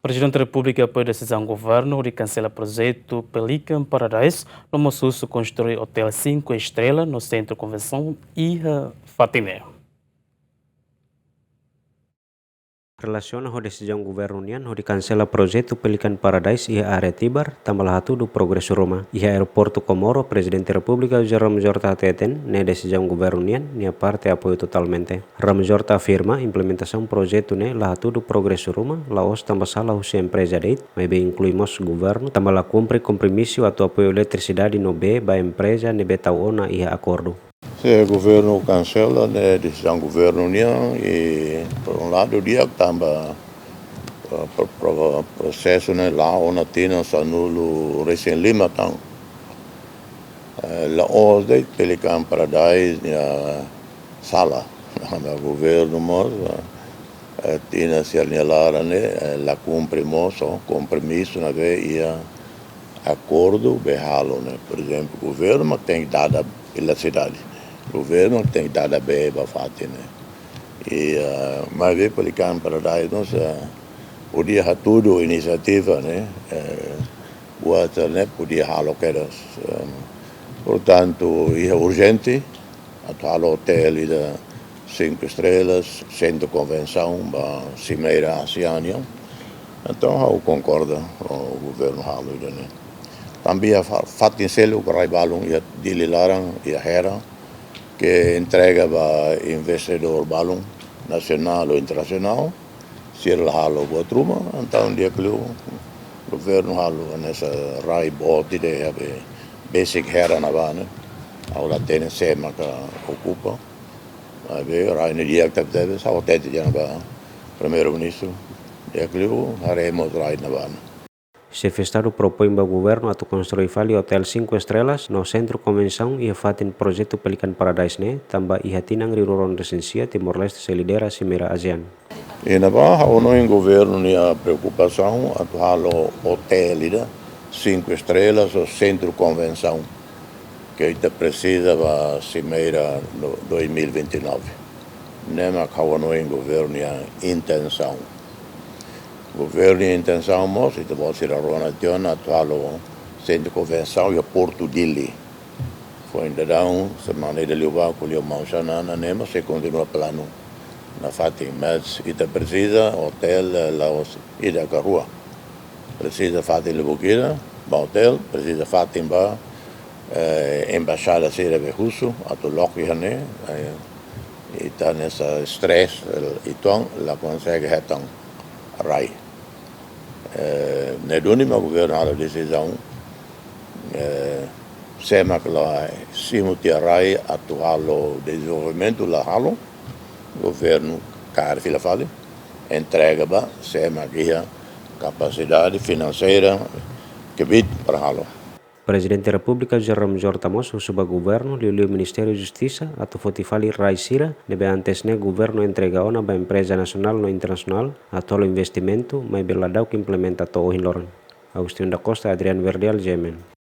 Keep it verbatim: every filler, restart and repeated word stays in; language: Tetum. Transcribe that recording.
Prezidente Repúblika apoia desizaun governu hodi kansela projetu Pelican Paradise, no mós husu konstrui otél cinco estrela no sentru konvensaun iha fatin ne'e. Relasiona ho desizaun governu nian hodi kansela projetu Pelican Paradise iha área Tibar, tanba la hatudu progresu ruma. Iha Aeroportu Comoro, Prezidente Repúblika José Ramos Horta hateten, ne'e desizaun governu nian, nia parte apoia totalmente. Ramos Horta afirma, implementasaun projetu ne'e la hatudu progresu ruma, la'ós tanba sala husi empreza de'it, maibé inklui mós governu, tanba la kumpre kompromisu atu apoiu eletrisidade no bee ba empreza ne'ebé tau ona iha akordu. Se governu kansela, ne'e desizaun governu nian, i por un lado di'ak tanba, eh, pro-, pro-, prosesu ne'e la'o ona tinan sanulu resin lima tan. Eh, la'ós de'it Pelican Paradise nia sala. Tanba governu mós, eh, tinan sira-nia laran ne'e, eh, la kumpre mós ho kompromisu ne'ebé iha akordu be halo ne'e. Por ezemplu, governu mak tenke dada eletrisidade. Governu mak tenke dada bee ba fatin ne'e. I, eh, maibé Pelican Paradise mós, eh, podia hatudu inisiativa ne'e, eh, water ne'e podia halo kedas. Eh, portantu, iha urjente atu halo otél ida cinco estrelas, sentru konvensaun ba Simeira ASEAN nian. Entaun, ha'u konkorda ho governu halo ida-ne'e. Tanba iha fa-, fatin seluk rai balun iha Dili laran, iha Hera, ke entrega ba investidór balun, nasionál ou internasionál, sira la halo buat ruma, entaun di'ak liu governu halo hanesan rai boot ida, iha be besik Hera ne'ebá ne'e. Ha'u la hatene sé maka okupa. Maibé rai ne'e di'ak tebetebes, ha'u hatete tiha ona ba Primeiru-Ministru. Di'ak liu haree mós rai ne'ebá ne'e. Xefe Estadu propoin ba governu atu konstrui fali otél cinco estrelas no sentru konvensaun iha fatin projetu Pelican Paradise ne'e, tanba iha tinan rihun-resin-sia Timor-Leste sei lidera Simeira ASEAN. I ne'ebá ha'u hanoin governu nia preokupasaun atu halo otél ida cinco estrelas ou sentru konvensaun ke ita presiza ba Simeira no dois mil e vinte e nove. Ne'e mak ha'u hanoin governu nia intensaun. Governu nia intensaun mós, ita-boot sira rona tiha ona atu halo sentru konvensaun iha Portu Dili. Foin daudaun, semana ida liubá, ko'alia ho maun Xanana, ne'e mós sei kontinua planu nafatin, mas ita presiza otél, eh, la'ós ida ka rua. Presiza fatin lubuk ida ba otél, presiza fatin ba, eh, embaixada sira be husu atu loke iha ne'e, eh, ita hanesan stress, eh, uitoan la konsege hetan rai. Eh, ne'e duni mak governu halo desizaun, eh, sé mak la simu tiha rai atu halo dezenvolvimentu la halo, governu kaer fila fali, entrega ba sé mak iha kapasidade finanseira kbiit para halo. Prezidente Repúblika José Ramos Horta mós husu ba governu, liuliu Ministériu Justisa, atu foti fali rai sira ne'ebé antes ne'e governu entrega ona ba empreza nasionál no internasionál atu halo investimentu, maibé la daudauk implementa to'o ohin loron. Agostinho da Costa, Adriano Verdial, G M N.